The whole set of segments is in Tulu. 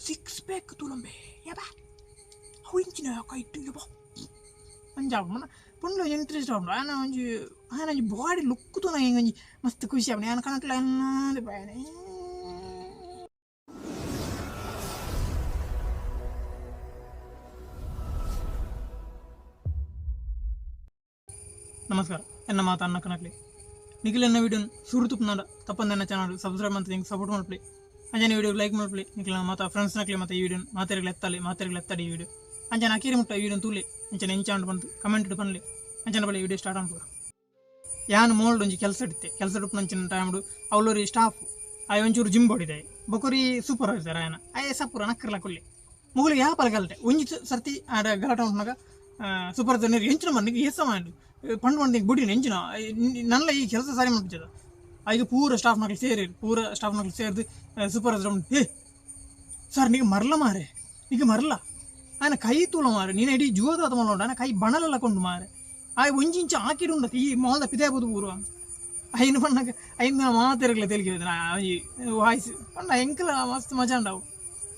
ಸಿಕ್ಸ್ ಪ್ಯಾಕ್ ತೂಲಂಬೆ ಯಬ ಅವು ಇಂಚಿನ ಕೈಟ್ ಯಬ ಅಂಚ ಆಪುಂಡು ಪೊಣ್ಣು ಇಂಟ್ರೆಸ್ಟ್ ಆಪುಂಡು ಆಯನ ಒಂಜಿ ಆಯನ ಒಂಜಿ ಬಾಡಿ ಲುಕ್ ತೂನಗ ಎಂಕ್ ಒಂಜಿ ಮಸ್ತ್ ಖುಷಿ ಆಪುಂಡು ಯಾನ್ ಕನಟ್ಲ ಎನ್ನೊಂದು ನಮಸ್ಕಾರ ಎನ್ನ ಮಾತ ಅನ್ನ ಕನಕ್ಲೆ ನಿಖಿಲ್ ಎನ್ನ ವೀಡಿಯೋನ್ ಸುರು ತುಪ್ಪನಾಡ ತಪ್ಪಂದ ಎನ್ನ ಚಾನಲ್ ಸಬ್ಸ್ಕ್ರೈಬ್ ಅಂತ ಹಿಂಗೆ ಸಪೋರ್ಟ್ ಮಾಡ್ಲಿ ಅಂಜನೆ ವೀಡಿಯೋ ಲೈಕ್ ಮಾಡ್ಲಿ ನಿಖಿಲ್ ಮಾತಾ ಫ್ರೆಂಡ್ಸ್ ನಕ್ಲಿ ಮತ್ತೆ ಈ ವೀಡಿಯೋ ಮಾತೆರ್ಗಳು ಎತ್ತಾಲಿ ಮಾತೆರ್ಗಳು ಎತ್ತಾಡಿ ಈ ವೀಡಿಯೋ ಅಂಚನೆ ಅಕೀರಿ ಮುಟ್ಟ ಈ ವೀಡಿಯೋ ತೂಲೆ ಅಂಚನೆ ಎಂಚಾಂಡ್ ಬಂದು ಕಮೆಂಟ್ ಪನ್ಲೆ ಅಂಚನೆ ಬಳಿ ವೀಡಿಯೋ ಸ್ಟಾರ್ಟ್ ಅನ್ಪುಗ ಯಾನ್ ಮೋಲ್ಡ್ ಒಂಜಿ ಕೆಲಸ ಇತ್ತೆ ಕೆಲಸ ಇಡುಪ್ಪುನಂಚಿನ ಟೈಮ್ಡು ಅವಲೊರಿ ಸ್ಟಾಫ್ ಆಯ್ ಒಂಚೂರು ಜಿಮ್ ಬಾಡಿದಾಯ್ ಬೊಕೊರಿ ಸೂಪರ್ವೈಸರ್ ಆಯನ ಆಯೆ ಸಪುರ ನಕ್ಕರ್ಲ ಕೊಲ್ಲಿ ಮುಗುಲು ಯಾಪಲ ಗಲಾಟೆ ಒಂಜಿ ಸರ್ತಿ ಆಡ ಗಲಾಟೆ ಉಂಟುನಾಗ ಸೂಪರ್ವೈಸರ್ ಎಂಚಿನ ಮನ್ನಿಗೆ ಏಸ ಮಾಡಿ ಪಂಡ್ ಪಂಡ್ ಬುಡಿನ ಎಂಚಿನ ನಲ್ಲ ಈ ಕೆಲಸ ಸಾರಿ ಮಾಡ್ಬಿಚ್ಚದ ಐಗ ಪೂರ ಸ್ಟಾಫ್ ನಕ್ಲು ಸೇರಿ ಪೂರ ಸ್ಟಾಫ್ ನಕ್ಲು ಸೇರ್ದು ಸೂಪರ್ವೈಸರ್ ಏ ಸರ್ ನೀಗ ಮರಲ ಮಾರೆ ನೀಗ ಮರಲ ఆయన ಕೈ ತೂಲ ಮಾರೆ ನೀನು ಇಡೀ ಜೀವದ ಮಲ್ಲ ఆయన ಕೈ ಬಣಲೆಲ್ಲ ಕೊಂಡು ಮಾರೆ ಆಯ್ ಒಂಜಿ ಇಂಚು ಆಕಿಡುಂಡ ಈ ಮಾಲ್ದ ಪಿದಾಯಬೋದು ಪೂರ್ವ ಐನು ಪಣ್ಣಗ ಐನು ಮಾತೆರ್ಗಲ ತೆಲಿಗೆ ಒಂಜಿ ವಾಯ್ಸ್ ಪಂಡ ಎಂಕಲ ಮಸ್ತ್ ಮಜಾ ಉಂಡವು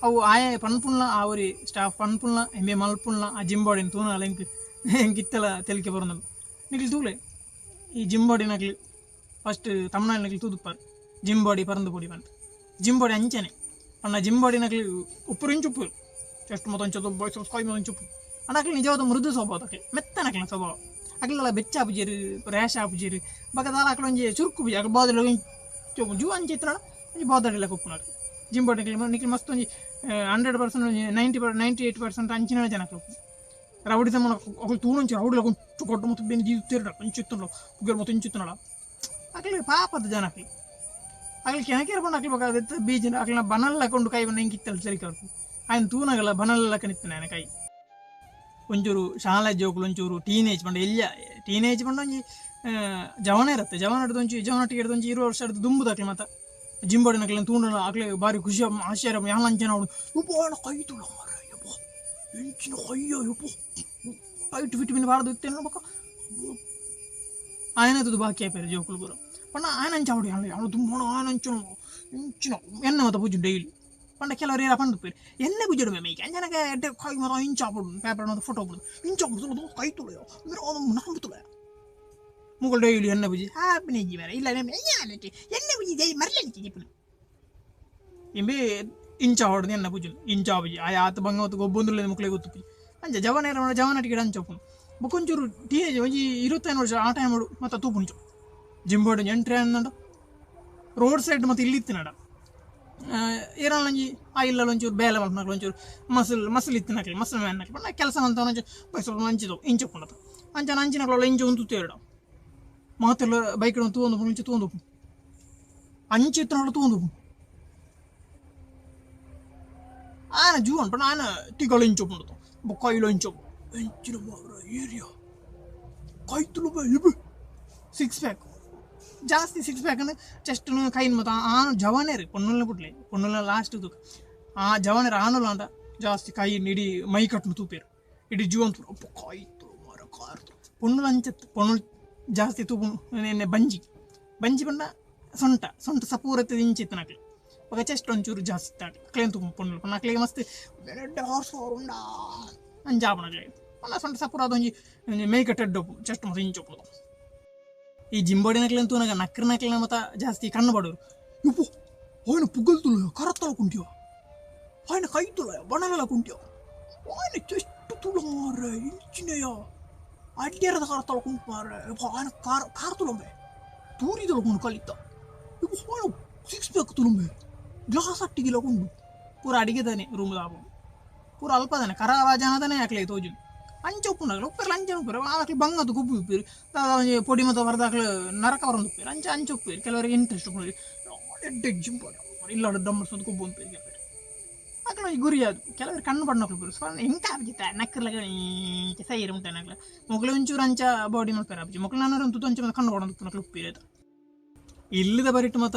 ಅವು ಆಯೆ ಪನ್ಪುಣ್ಲ ಆ ಒರಿ ಸ್ಟಾಫ್ ಪನ್ಪುಣ್ಲ ಎಂಬೆ ಮಲ್ಪುಣ್ಲ ಆ ಜಿಮ್ ಬಾಡಿನ ತೂನಲ ಎಂಕ್ ಎಂಕ್ ಇತ್ತಲ ತೆಲಿಕೆ ಬರೋದು ನಿಕ್ಲು ತೂಲೆ ಈ ಜಿಮ್ ಬಾಡಿ ನಕ್ಲು ಫಸ್ಟ್ ತಮಿಳ್ನಾಡು ನಕ್ಲು ತೂದುಪ್ಪಾರು ಜಿಮ್ ಬಾಡಿ ಪರಂದು ಪೊಡಿ ಪಂತ ಜಿಮ್ ಬಾಡಿ ಅಂಚನೆ ಪಂಡ ಜಿಮ್ ಬಾಡಿ ನಕ್ಲು ಉಪ್ಪುರು ಇಂಚು ಉಪ್ಪುರು ಚೆಸ್ಟ್ ಮೊತ್ತ ಅಂಚ ಬಾಯ್ಸ್ ಕೈ ಮೊತ್ತ ಇಂಚು ಅಂಡ ಅಕ್ಲು ನಿಜವಾದ ಮೃದು ಸ್ವಭಾವ ಅಕ್ಲು ಮೆತ್ತನ ಅಕ್ಲಿನ ಸ್ವಭಾವ ಅಕ್ಲೆಲ್ಲ ಬೆಚ್ಚ ಆಪುಜೆರ್ ರ್ಯಾಶ್ ಆಪುಜೆರ್ ಬೊಕ ದಾಲ ಅಕ್ಲು ಒಂಜಿ ಚುರುಕು ಪುಜಿ ಅಕ್ಲು ಬಾದಲ್ ಜೂ ಅಂಚ ಇತ್ತುಂಡ ಒಂಜಿ ಬಾದಲ್ ಉಪ್ಪುನಕ್ಲು ಜಿಮ್ ಬಾಡಿ ನಿಕ್ಲು ನಿಕ್ಲು ಮಸ್ತ್ ಒಂಜಿ 100% ಒಂಜಿ 98% ಅಂಚಿನ ಜನಕ್ಲು ರೌಡಿಸಮ್ ಅಕುಲು ತೂನೊಂಚಿ ರೌಡಿಲ కొంచెం ಕೊಟ್ಟು ಮೊತ್ತ ಬೆಂಜಿ ದೀದುತ್ತೇರ್ಡ ಅಂಚ ಇತ್ತುಂಡ ಪುಗೆರ್ ಮೊತ್ತ ಇಂಚ ಇತ್ತುಂಡ ಅಕ್ಲು ಪಾಪದ ಜನ ಅಕ್ಲು ಅಕ್ಲು ಕೆನಕೇರ್ ಪಂಡ ಅಕ್ಲು ಬೊಕ ಅದಿತ್ತ ಬೀಜಿನ ಅಕ್ಲಿನ ಬನಲ್ಲ ಕೊಂಡು ಕೈ ಬಂದು ಎಂಕಿತ್ತಲ್ ಸರಿಕ ఆయన ತೂನಗಲ ಬನಲ್ಲ ಕನಿತ್ತನೆ ఆయన ಕೈ ಒಂಚೂರು ಶಾಲಾ ಜೋಕುಲು ಒಂಚೂರು ಟೀನೇಜ್ ಪಂಡ ಎಲ್ಯ ಟೀನೇಜ್ ಪಂಡ ಒಂಜಿ ಜವನ ಇರುತ್ತೆ ಜವನ ಹಿಡ್ದು ಒಂಚಿ ಜವನ ಹಿಡ್ದು ಒಂಜಿ 20 ವರ್ಷ ಹಿಡ್ದು ದುಂಬುದ ಅಕ್ಲು ಮಾತ ಜಿಮ್ ಬಾಡಿನ ಅಕ್ಲೆನ್ ತೂಂಡಲ ಅಕ್ಲೆ ಬಾರಿ ಖುಷಿ ಆಶ್ಚರ್ಯ ಯಾನ್ ಅಂಚನೆ ಆವೊಡು ಯಬ್ಬಾ ಆಯನ ಕೈ ತೂಲ ಮಾರ್ರೆ ಯಬ್ಬಾ ಎಂಚಿನ ಕೈಯ ಯಬ್ಬಾ ಟೈಟ್ ಫಿಟ್ ಮಿನ್ ಪಾಡ್ದು ಇತ್ತೆನ ಬೊಕ ಆಯನ ತೂದು ಬಾಕಿ ಆಪೆರ್ ಜೋಕುಲು ಪೂರ ಪಂಡ ಆಯನ ಅಂಚ ಆವೊಡು ಯಾನ್ ಯಾನ್ ದುಂಬುನ ಆಯನ ಅಂಚ ಇಂಚಿನ ಎನ್ನ ಮಾತ ಪೂಜುಂಡು ಡೈಲಿ ಪಂಡ ಕೆಲವರು ಏರ ಪಂಡುಪೆರ್ ಎಣ್ಣೆ ಪೂಜೊಡು ಮೇಯ್ಕ್ ಅಂಚನಗ ಎಡ್ಡೆ ಕೈ ಮಾತ ಇಂಚ ಆಪುಂಡು ಪೇಪರ್ ಮಾತ ಫೋಟೋ ಆಪುಂಡು ಇಂಚ ಆಪುಂಡು ಕೈ ತುಲಯ ನರಂಬು ತುಲಯ ಮುಗುಲು ಡೈಲಿ ಎಣ್ಣೆ ಪೂಜಿ ಆಪಿನ ಇಜ್ಜಿ ಮಾರ್ರೆ ಇಲ್ಲ ಎಣ್ಣೆ ಪೂಜಿ ಜೈ ಮರ್ಲೆ ಜಿಪುನ ಇಂಬೆ ಇಂಚ ಆವೊಡು ಎಣ್ಣೆ ಪೂಜುನು ಇಂಚ ಆಪುಜಿ ಆಯೆ ಆತ್ ಬಂಗ ಗೊಬ್ಬೊಂದುಲ್ಲೆಂದ್ ಮುಕ್ಲೆಗ್ ಗೊತ್ತುಪ್ಪುಜಿ ಅಂಚ ಜವನೆರ್ ಪಂಡ ಜವನಟಿಗೆಡ್ ಅಂಚ ಉಪ್ಪುಂಡು ಬೊಕ ಒಂಚೂರು ಟೀನೇಜ್ ಒಂಜಿ 25 ವರ್ಷ ಆ ಟೈಮ್ ಮಾತ ತೂಪುಂಚು ಜಿಮ್ ಬೋರ್ಡ್ ಎಂಟ್ರಿ ಆಂಡ ರೋಡ್ ಸೈಡ್ ಮತ್ತೆ ಇಲ್ಲಿ ಇತ್ತಿನಡ ಏರಾಳ ಒಂಜಿ ಆ ಇಲ್ಲಲ್ ಒಂಚೂರು ಬೇಲೆ ಮಲ್ಪುನಕ್ಲು ಒಂಚೂರು ಮಸಲ್ ಮಸಲ್ ಇತ್ತಿನಕ್ಲು ಮಸಲ್ ಮ್ಯಾನ್ ನಕ್ಲು ಪಂಡ ಕೆಲಸ ಮಲ್ತವನ ಒಂಚೂರು ಬೈಸಲ್ ಅಂಚಿದವು ಇಂಚ ಉಪ್ಪುಂಡತ ಅಂಚ ಅಂಚಿನಕ್ಲು ಇಂಚ ಉಂತುತ್ತೇರ್ಡ ಮಾತೆರ್ಲ ಬೈಕ್ ತೂವೊಂದು ಇಂಚ ತೂವೊಂದು ಅಂಚ ಇತ್ತಿನಕ್ಲು ತೂವೊಂದು ಆಯನ ಜೂವನ್ ಪಂಡ ಆಯನ ತಿಗಳು ಇಂಚ ಉಪ್ಪುಂಡತ ಬೊಕ್ಕ ಕೈಲ ಇಂಚ ಎಂಚಿನ ಮಾರ್ರೆ ಏರಿಯಾ ಕೈ ತುಳುಬ ಇಬು ಸಿಕ್ಸ್ ಪ್ಯಾಕ್ ಜಾಸ್ತಿ ಸಿಕ್ಸ್ ಪ್ಯಾಕ್ ಚೆಸ್ಟ್ ಕೈನ್ ಮತ್ತು ಆ ಜವನೇರು ಪೊಣ್ಣುಲ್ನ ಪುಟ್ಲೆ ಪೊಣ್ಣುಲ್ನ ಲಾಸ್ಟ್ ತೂಕ ಆ ಜವನೇರು ಆನುಲ ಅಂಡ ಜಾಸ್ತಿ ಕೈ ಇಡೀ ಮೈ ಕಟ್ಟುನು ತೂಪೇರು ಇಡೀ ಜೀವನ್ ತೂರು ಅಪ್ಪ ಕೈ ತುಳು ಮಾರ ಕಾರ್ ಪೊಣ್ಣುಲು ಅಂಚತ್ತು ಪೊಣ್ಣುಲು ಜಾಸ್ತಿ ತೂಪುನು ನೆನ್ನೆ ಬಂಜಿ ಬಂಜಿ ಪಂಡ ಸೊಂಟ ಸೊಂಟ ಸಪೂರತ್ತೆ ಇಂಚಿತ್ತು ನಕ್ಲು ಬೊಕ ಚೆಸ್ಟ್ ಒಂಚೂರು ಜಾಸ್ತಿ ಇತ್ತು ಅಕ್ಲೇನ್ ತೂಪು ಪೊಣ್ಣುಲು ಪಂಡ ಅಕ್ಲೆಗ್ ಮಸ್ತ್ ಎಡ್ಡೆ ಹಾರ್ಸ್ ಪವರ್ ಉಂಡಾ ಅಂಚ ಆಪುಂಡು ಅಕ್ಲೆಗ್ ಪಂಡ ಸೊಂಟ ಸಪೂರ ಒಂಜಿ ಮೈ ಕಟ್ಟು ಎಡ್ಡೆ ಉಪ್ಪು ಚೆಸ್ಟ್ ಮಸ್ತ್ ಇಂಚ ಉಪ್ಪುಂಡು ಈ ಜಿಂಬಾಡಿನಕ್ಲೆನ್ ತೂನಗ ನಕ್ರನಕ್ಲೆನ ಮತ ಜಾಸ್ತಿ ಕಣ್ಣು ಬಡವರು ಯಪ್ಪೋ ఆయన ಪುಗಲ್ ತುಲಯ ಕರತ್ತಲ ಕುಂಟಿಯ ఆయన ಕೈ ತುಲಯ ಬಣಲಲ ಕುಂಟಿಯ ఆయన ಚೆಸ್ಟ್ ತುಳು ಮಾರ್ರೆ ಇಂಚಿನಯ ಅಡ್ಡಿಯರದ ಕರತ್ತಲ ಕುಂಟು ಮಾರ್ರೆ ఆయన ಕಾರ್ ಕಾರ್ ತುಲಂಬೆ ತೂರಿದಲ ಕೊಂಡು ಕಲಿತ ಯಪ್ಪೋ ఆయన ಸಿಕ್ಸ್ ಪ್ಯಾಕ್ ತುಲಂಬೆ ಗ್ಲಾಸ್ ಅಟ್ಟಿಗಿಲ ಕೊಂಡು ಪೂರ ಅಡಿಗೆ ತಾನೆ ರೂಮ್ ದಾಪು ಪೂರ ಅಲ್ಪ ತಾನೆ ಕರಾವ ಜನ ತಾನೆ ಅಕ್ಲೆ ತೋಜುಂಡು ಅಂಚ ಉಪ್ಪುನಕ್ಲು ಉಪ್ಪೆರ್ಲ ಅಂಚ ಉಪ್ಪೆರ್ ಆಕ್ಲು ಬಂಗದ ಗೊಬ್ಬು ಉಪ್ಪೆರ್ ಒಂಜಿ ಪೊಡಿ ಮಾತ ಬರೆದ ಅಕ್ಲು ನರಕ ಬರೊಂದು ಉಪ್ಪೆರ್ ಅಂಚ ಅಂಚ ಉಪ್ಪೆರ್ ಕೆಲವರಿಗೆ ಇಂಟ್ರೆಸ್ಟ್ ಉಪ್ಪುಂಡು ಎಡ್ಡೆ ಜಿಮ್ ಇಲ್ಲಡ್ ಡಂಬಲ್ಸ್ ಒಂದು ಗೊಬ್ಬು ಉಪ್ಪೆರ್ ಕೆಲವರು ಅಕ್ಲು ಒಂಜಿ ಗುರಿ ಅದು ಕೆಲವರು ಕಣ್ಣು ಪಡ್ನಕ್ಲು ಉಪ್ಪೆರ್ ಸೊ ಎಂಕ ಆಪುಜಿ ನಕ್ಕರ್ಲಗ ಇಂಚ ಸೈರ್ ಉಂಟೆ ನಕ್ಲು ಮೊಕ್ಲು ಒಂಚೂರು ಅಂಚ ಬಾಡಿ ಮಲ್ಪೆರ್ ಆಪುಜಿ ಮೊಕ್ಲು ನಾನೊರ ತುತ್ತು ಅಂಚ ಕಣ್ಣು ಪಡೊಂದು ಉಪ್ಪುನಕ್ಲು ಉಪ್ಪೆರ್ ಆಯ್ತಾ ಇಲ್ಲದ ಬರಿಟ್ ಮಾತ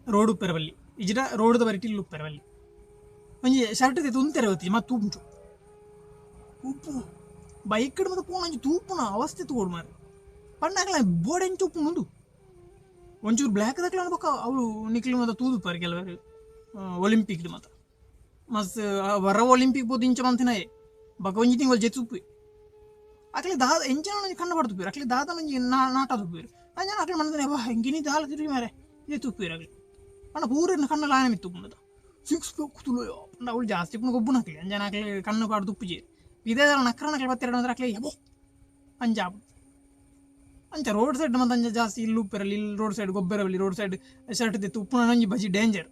ರೋಡ್ ಉಪ್ಪೆರ ಬಲ್ಲಿ ಇಜಿಡ ರೋಡ್ದ ಬರಿಟ್ ಇಲ್ಲು ಉಪ್ಪೆರ ಬಲ್ಲಿ ಒಂಜಿ ಶರ್ಟ್ ದೆತ್ತ್ ಉಂತೆರೆ ಒತ್ತಿಜಿ ಮತ್ತ್ ತೂಪುಂಚು ಉಪ್ಪು ಬೈಕ್ ಮತ್ತೆ ಪೋಣ ಒಂಜಿ ತೂಪುನ ಅವಸ್ಥೆ ತೂವೊಡು ಮಾರ್ರೆ ಪಂಡ ಅಕ್ಲೆನ ಬೋಡೆ ಎಂಚ ಉಪ್ಪುಂಡು ಉಂದು ಒಂಚೂರು ಬ್ಲ್ಯಾಕ್ ದಕ್ಲೆನ ಬೊಕ ಅವು ನಿಕ್ಲು ಮಾತ ತೂದುಪ್ಪರ್ ಕೆಲವರು ಒಲಿಂಪಿಕ್ ಮಾತ ಮಸ್ತ್ ವರ ಒಲಿಂಪಿಕ್ ಪೋದು ಇಂಚ ಮಂತಿನಾಯೆ ಬೊಕ ಒಂಜಿ ತಿಂಗೊಲು ಜೆತ್ತುಪ್ಪುವೆ ಅಕ್ಲೆ ದಾದ ಎಂಚಿನ ಒಂಜಿ ಕಣ್ಣು ಪಡ್ದುಪ್ಪೆರ್ ಅಕ್ಲೆ ದಾದ ಒಂಜಿ ನಾಟ ತುಪ್ಪುವೆರ್ ಅಂಚ ಅಕ್ಲೆ ಮನದನೆ ವಾ ಎಂಕಿನಿ ದಾಲ ತಿರುಗಿ ಮಾರೆ ಜೆತ್ತುಪ್ಪುವೆರ್ ಅಕ್ಲೆ ಪಂಡ ಪೂರೆರ್ನ ಕಣ್ಣುಲ ಆಯನ ಮಿತ್ತ್ ಉಪ್ಪುಂಡತ ಸಿಕ್ಸ್ ಪ್ಯಾಕ್ ತೂಲಯ ಪಂಡ ಅವ್ಲು ಜಾಸ್ತಿ ಇಪ್ಪುನ ಗೊಬ್ಬುನಕ್ಲೆ ಅಂಚನೆ ಅಕ್ಲೆ ಕಣ್ಣು ಪಾಡ್ದ್ ಉಪ್ಪುಜೆರ್ ಇದೇ ದಾಲ ನಕ್ರನಕ್ಲೆ ಬತ್ತೆರ್ಡ ಮಾತ್ರ ಅಕ್ಲೆ ಯಬೋ ಅಂಚ ಆಪುಂಡು. ಅಂಚ ರೋಡ್ ಸೈಡ್ ಮಾತ ಅಂಚ ಜಾಸ್ತಿ ಇಲ್ಲ್ ಉಪ್ಪೆರಲ್ಲ ಇಲ್ಲ್ ರೋಡ್ ಸೈಡ್ ಗೊಬ್ಬೆರೆ ಬಲ್ಲಿ ರೋಡ್ ಸೈಡ್ ಶರ್ಟ್ ದೆತ್ತ್ ಉಪ್ಪುನ ಒಂಜಿ ಬಜಿ ಡೇಂಜರ್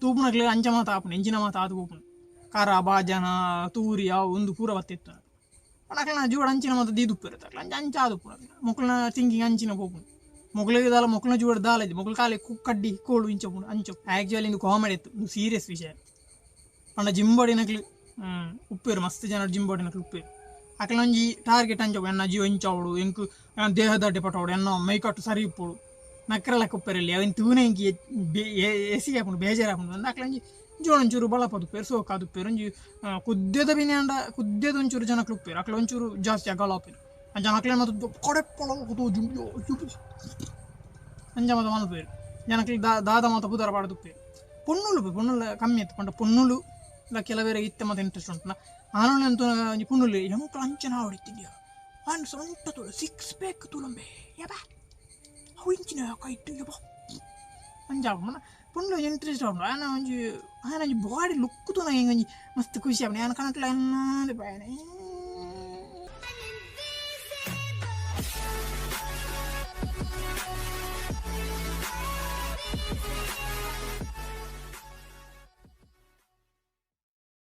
ತೂಪುನಕ್ಲೆಗ್ ಅಂಚ ಮಾತ ಆಪುಂಡು ಎಂಚಿನ ಮಾತ ಆದ್ ಪೋಪುಂಡು ಕರ ಬಾಜನ ತೂರಿ ಅವು ಉಂದು ಪೂರ ಬತ್ತಿತ್ತುಂಡು ಪಂಡ ಅಕ್ಲೆನ ಜೀವಡ್ ಅಂಚಿನ ಮಾತ ದೀದುಪ್ಪೆರ್ ಅಕ್ಲ್ ಅಂಚ ಅಂಚ ಆದುಪ್ಪುಂಡು ಅಕ್ಲೆನ ಮೊಕಲ್ನ ಥಿಂಕಿಂಗ್ ಅಂಚಿನ ಪೋಪುಂಡು ಮೊಕ್ಲೆಗ್ ದಾಲ ಮೊಕ್ಲೆನ ಜೀವಡ್ ದಾಲ ಇಜ್ಜಿ ಮೊಕುಲು ಕಾಲಿ ಕಡ್ಡಿ ಕೋಲು ಇಂಚ ಉಪ್ಪುಂಡು ಅಂಚ ಆಕ್ಚುಲಿ ಉಂದು ಕಾಮಿಡಿ ಇತ್ತು ಉಂದು ಸೀರಿಯಸ್ ವಿಷಯ ಪಂಡ ಜಿಮ್ ಬಾಡಿನಕ್ಲು ಉಪ್ಪುವೆರ್ ಮಸ್ತ್ ಜನ ಜಿಮ್ ಬಾಡಿನಕ್ಲು ಉಪ್ಪುವೆರ್ ಅಕ್ಲೆನ ಒಂಜಿ ಟಾರ್ಗೆಟ್ ಅಂಚ ಎನ್ನ ಜೀವ ಇಂಚ ಆವೊಡು ಎಂಕ್ ಎನ್ನ ದೇಹ ದಾಟಿ ಪಟೊಡು ಎನ್ನ ಮೈಕಟ್ಟು ಸರಿ ಇಪ್ಪೊಡು ನಕ್ರೆ ಲೆಕ್ಕ ಉಪ್ಪೆರೆಲ್ಲಿ ಅವೆನ್ ತೂನೆ ಎಂಕ್ ಎಸಿ ಆಪುಂಡು ಬೇಜಾರ್ ಆಪುಂಡು ಪಂದ್ ಅಕ್ಲೆ ಒಂಜಿ ಜೋಡು ಒಂಚೂರು ಬಳಪದ್ ಉಪ್ಪುವೆರ್ ಸೋಕಾದ್ ಉಪ್ಪುವೆರ್ ಒಂಜಿ ಕುದ್ಯದ ಮಿನಿ ಆಂಡ ಕುದ್ಯದ ಒಂಚೂರು ಜನಕ್ಲು ಉಪ್ಪುವೆರ್ ಅಕ್ಲೆ ಒಂಚೂರು ಜಾಸ್ತಿ ಅಗಲ ಆಪೆರ್ ಅಂಚ ಅಕ್ಲೆನ ಮಾತ ಕಡೆಪ್ಪಲ ತೋಜುಂಡು ಅಂಚ ಮಾತ ಮನ್ಪುವೆರ್ ಜನಕ್ಲೆಗ್ ದಾದ ಮಾತ ಪುದರ್ ಪಾಡ್ದ್ ಉಪ್ಪುವೆರ್ ಪೊಣ್ಣುಲು ಪೊಣ್ಣುಲು ಕಮ್ಮಿ ಅತ್ತ್ ಪಂಡ ಪೊಣ್ಣುಲು ಲ ಕೆಲವೆರೆಗ್ ಇತ್ತೆ ಮಾತ ಇಂಟ್ರೆಸ್ಟ್ ಉಂಟುನ ಆಣುಲೆನ್ ತೂನಗ ಒಂಜಿ ಪೊಣ್ಣುಲು ಎಂಕುಲು ಅಂಚನೆ ಆವೊಡು ಇತ್ತಿಜ್ಜ ಆಂಡ ಸೊಂಟ ತೂಲ ಸಿಕ್ಸ್ ಪ್ಯಾಕ್ ತೂಲಂಬೆ ಯಬ್ಬಾ ಅವು ಎಂಚಿನ ಕೈಟ್ ಯಬ್ಬಾ ಅಂಚ ಆಪುಂಡು ಪೊಣ್ಣುಲು ಒಂಜಿ ಇಂಟ್ರೆಸ್ಟ್ ಆಪುಂಡು ಆಯನ ಒಂಜಿ ಆಯನ ಒಂಜಿ ಬಾಡಿ ಲುಕ್ ತೂನಗ ಎಂಕ್ ಒಂಜಿ ಮಸ್ತ್ ಖುಷಿ ಆಪುಂಡು ಯಾನ್ ಕನಕ್ಲೆ ಎನ್ನೊಂದು ಪೋಯೆ.